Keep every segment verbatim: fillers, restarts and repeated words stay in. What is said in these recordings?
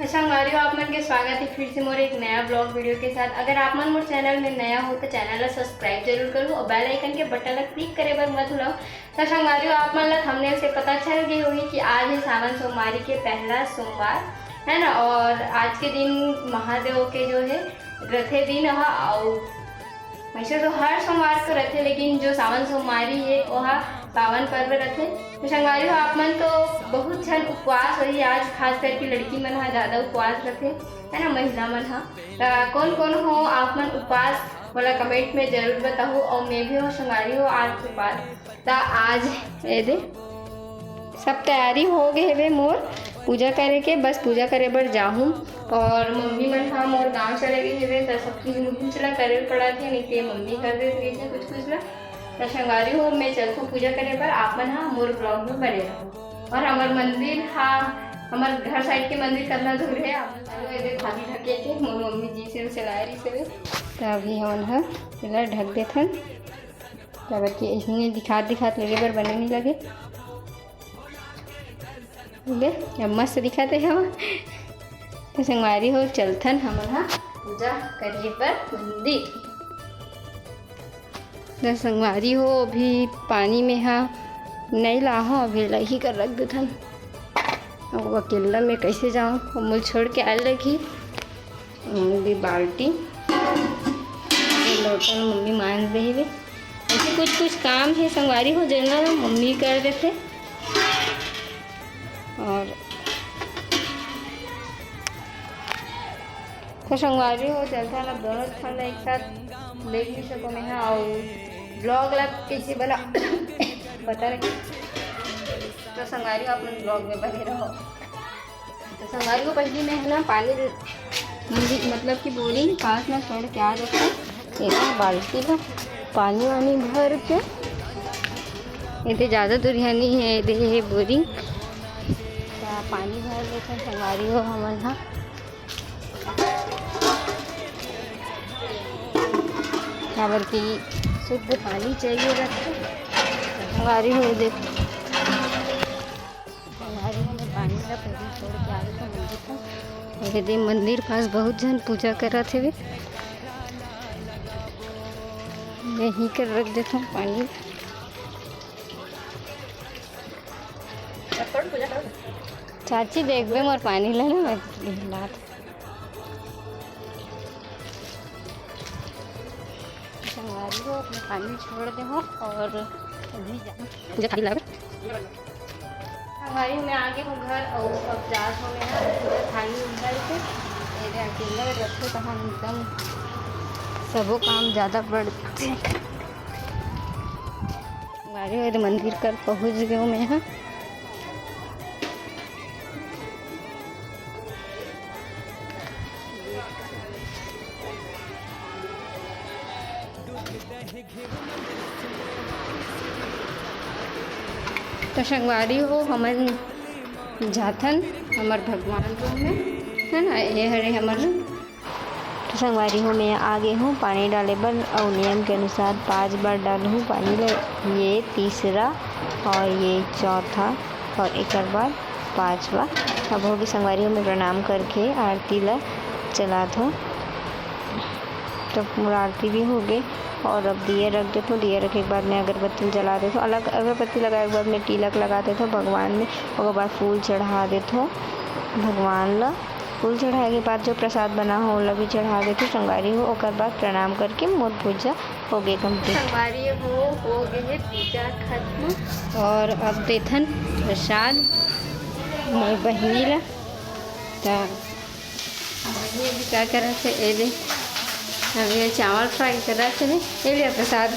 तो संगवारी हो, आप मन के स्वागत है फिर से मोर एक नया ब्लॉग वीडियो के साथ। अगर आप मन मोर चैनल में नया हो तो चैनल ला सब्सक्राइब जरूर करो और बेल आइकन के बटन ला क्लिक करे बर मत भूलो। तो संगवारी हो, आप मन ला थंबनेल से पता चल गई होगी कि आज है सावन सोमवारी के पहला सोमवार, है ना। और आज के दिन महादेव के जो है रथे दिन ह, और वैसे तो हर सोमवार को रथे, लेकिन जो सावन सोमवारी है वो ह पावन पर्व रथे। तो संगवारी हो, आप मन तो बहुत झन उपवास होही आज, खास करके लड़की मन ह ज्यादा उपवास रथे, है ना, महिला मन ह। त कौन कौन हो आप मन उपवास, मोला कमेंट में जरूर बताओ। और मैं भी हो संगवारी हो आज उपवास। त आज ये दे सब तैयारी हो गए हवे मोर पूजा करे के, बस पूजा करे बर जाहूँ। और मम्मी मन ह मोर गाँव चले गई हवे, त सब चीज मुझे ला करे पड़ा थे, नहीं तो मम्मी कर देती है कुछ कुछ ला। त संगवारी हो, मैं चलथों पूजा करे बर, आप मन ह मोर ब्लॉग में बने रहो। और हमर मंदिर ह, हमर घर साइड के मंदिर कतना दूर है, आप मन चलो, ये दे भाभी ढके के, मोर मम्मी जी से चलाए रही से। त अभी हमन ह एला ढक देथन, काबर कि इसने दिखात दिखात लेगे बर बने नहीं लगे। ले, अब मस्त दिखत हे हम। तो संगवारी हो, चलथन हमन ह पूजा करिए बर मंदिर। तो संगवारी हो, अभी पानी में ह नहीं लाहा, अभी लही कर रख देथन। अब अकेला में कैसे जाऊँ, अब मोल छोड़ के आए लगी। अभी बाल्टी, ये लोटा मम्मी मांज दे हे। ऐसे कुछ कुछ काम है संगवारी हो, जेला मम्मी कर देथे। और तो संगवारी हो, चलता ना दोनों ठन एक साथ ले नहीं सको मैं, हाँ, और ब्लॉग ला कैसे बना पता नहीं। तो संगवारी हो, आप मन ब्लॉग में बने रहो। तो संगवारी हो, पहली मैं है ना पानी, मतलब कि बोरिंग पास में छोड़ के आ जाता है। एक बाल्टी में पानी वानी भर के, ये तो ज़्यादा दूरिया नहीं है, ये है बोरिंग। तो पानी भर लेते हैं संगवारी हो हमन हा, काबर कि शुद्ध पानी चाहिए रहता है संगवारी हो। देख, संगवारी हो, मैं पानी ला पहले छोड़ के आ गई तो मंदिर का। ये दे मंदिर पास बहुत झन पूजा करत हेवे। यहीं कर रख देता हूँ पानी। चाची देखबे मोर पानी ला ना, मैं बात। संगवारी हो, अपने पानी छोड़ दे हो और अभी जा। मुझे थाली ला। संगवारी हो, मैं आ गई हूँ घर और अब जा हो मैं ना पूरा थाली उंधर के। ये दे अकेला रखो तो हम एकदम सबो काम ज़्यादा बढ़ते। संगवारी हो, ये दे मंदिर कर पहुँच गए हूँ मैं, हाँ। तो संगवारी हो, हमन जाथन हमर भगवान रूम में, है ना, ये हरे हमर रूम। तो संगवारी हो, मैं आ गई हूँ पानी डाले बर, और नियम के अनुसार पाँच बार डालहूँ पानी ले। ये तीसरा और ये चौथा और एक बार पाँचवा। अब होगी संगवारी हो, मैं प्रणाम करके आरती ला चलात हूँ। तो मोर आरती भी हो गई और अब दिया रख देथो। दिया रखे के बाद मैं अगरबत्ती जला देथो। अलग अगरबत्ती लगाए के बाद मैं तिलक लगा देथो भगवान में। ओकर बाद फूल चढ़ा देथो भगवान ला। फूल चढ़ाए के बाद जो प्रसाद बना हो, ओला भी चढ़ा देथो संगवारी हो। ओकर बाद प्रणाम करके मोर पूजा हो गए complete। संगवारी हो, हो गए है पूजा खत्म। और अब देथन प्रसाद मोर बहिनी ला। त बहिनी अभी का करत हे? ए दे, अभी ये चावल fry करत हे। ए ले प्रसाद।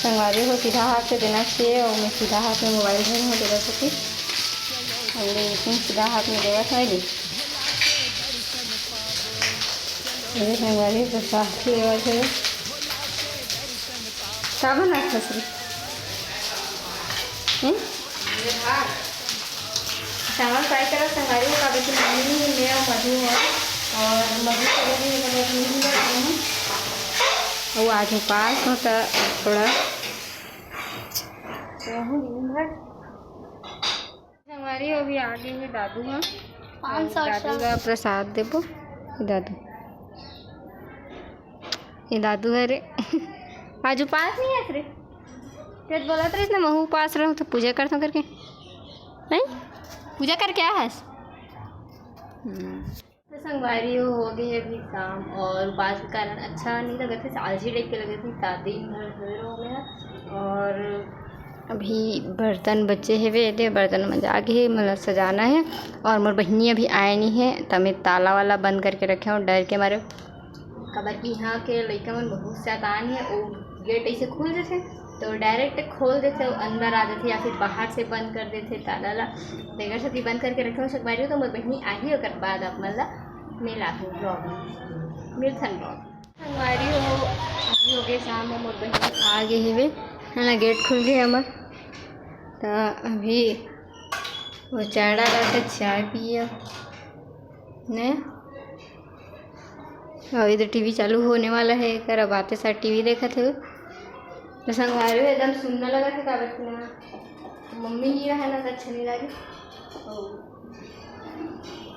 संगवारी हो, सीधा हाथ से देना चाहिए और मैं सीधा हाथ में मोबाइल धरे हूँ, तेरा से कि हमने एकदम सीधा हाथ में देवा था। ए दे, संगवारी हो, प्रसाद की आवाज़ है। का बना खसरी? हम्म? चावल fry करा संगवारी हो, काबर कि मम्मी, मैं और मधु हो, और मधु को भी मतलब नहीं लग रहे हैं। वो आज उपास हो तो थोड़ा रहूं दिन भर। अरे, अभी आगे हे दादू ह। पाँच सौ दादू ला प्रसाद देबो। दादू, ये दादू हरे। आज उपास नहीं आस रे। तें बोलत रहिस ना, महू उपास रहूं तो पूजा करथों करके। नहीं, पूजा करके आ हस। हम्म। तो संगवारी हो, हो गए अभी शाम और उपास के कारण अच्छा नहीं लगत हे, आलसी टाइप के लगत हे। ता दिन भर सोए रहो मैं। और अभी बर्तन बचे हेवे, दे बर्तन मंजा के हे, मतलब सजाना हे। और मोर बहिनी अभी आए नहीं हे, त मैं ताला वाला बंद करके रखे हूँ डर के मारे। काबर कि यहाँ के लइका मन बहुत शैतान हे, वो गेट ऐसे खुल जथे तो डायरेक्ट खोल देथे, वो अंदर आ जथे या फिर बाहर से बंद कर देथे ताला ला। तेकर सेती बंद करके रखे हूँ संगवारी हो। तो मोर बहिनी आही, ओकर बाद आप मन ला मिलाहूँ vlog में, मिलथन vlog। संगवारी हो, अभी हो गए शाम, मोर बहिनी आ गए हेवे, है ना, गेट खुल गए हमर। त अभी वो चाय डालत हे, चाय पिए ने। और इधर टीवी चालू होने वाला है, एकर अब आते साथ टीवी देखत हे। तो संगवारी हो, एकदम सुन्ना लगत हे, काबर कि ना मम्मी नहीं रहा ना, तो अच्छा नहीं लगे। तो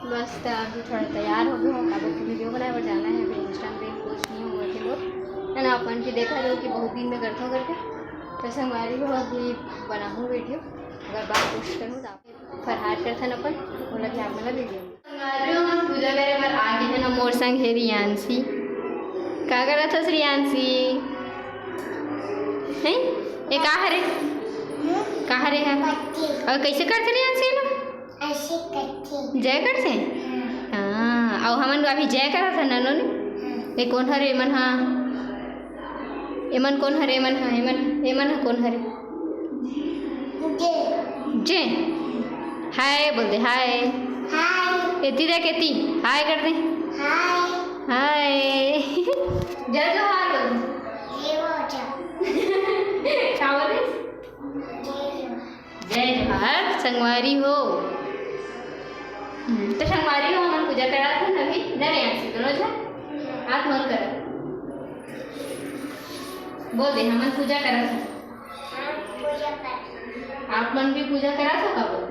बस, तो अभी थोड़ा तैयार हो गए हूँ, काबर कि वीडियो बनाए बर जाना है। अभी इंस्टा पे पोस्ट नहीं हुआ थे लोग, है ना, अपन की देखा जाओ कि बहुत दिन में करता हूँ करके। तो संगवारी हो, अभी बनाऊँ वीडियो, अगर बात पोस्ट करूँ तो आप फरहार करथन अपन, ओला ध्यान में ला वीडियो में। संगवारी हो, हमन पूजा करे बर आगे हे ना, मोर संग हे रियांशी। का करत हस रियांशी? हैं? ये का हरे? का हरे हा? पत्ती। और कैसे करथे रियांशी ना? ऐसे करथे। जय करथे? हाँ। हाँ, और हमन अभी जय करत हन ना, नोनी? हाँ। ये कोन हरे मन हा? एमन कोन हरे? एमन ह, एमन, एमन ह कोन हरे? जे। जे। हाय बोल दे, हाय। हाय। एती देख, एती। हाय कर दे। हाय। हाय। जय जोहार बोल दे। जय जोहार। का बोले? जय जोहार। जय जोहार, संगवारी हो। हम्म, तो संगवारी हो, हमन पूजा करत हन अभी, न रियांशी, दोनों झन हाथ मोर कर बोल दे, हमन पूजा करत हन। हम पूजा करत हन। आप मन भी पूजा करत हो का बोल?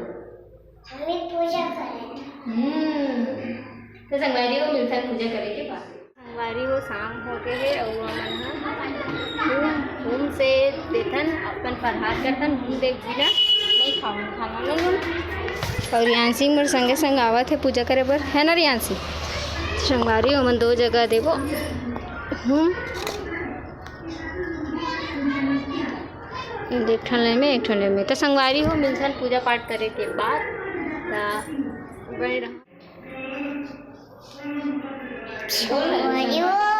हम भी पूजा करत हन। हम्म, तो संगवारी हो, मिलथन पूजा करे के बाद। संगवारी हो, शाम हो गए हे अउ हमन ह घूम, घूम से देथन, अपन फरहार करथन, घूम देख बिना नहीं खावन खाना लो लो। और रियांशी मोर संगे संग आवत हे पूजा करे बर, है ना रियांशी? संगवारी हो, हमन दो जगह देबो। हम्म, एक ठन ले में, एक ठन ले में। तो संगवारी हो, मिलथन पूजा पाठ करे के बाद। त बने रहो। बोल ना।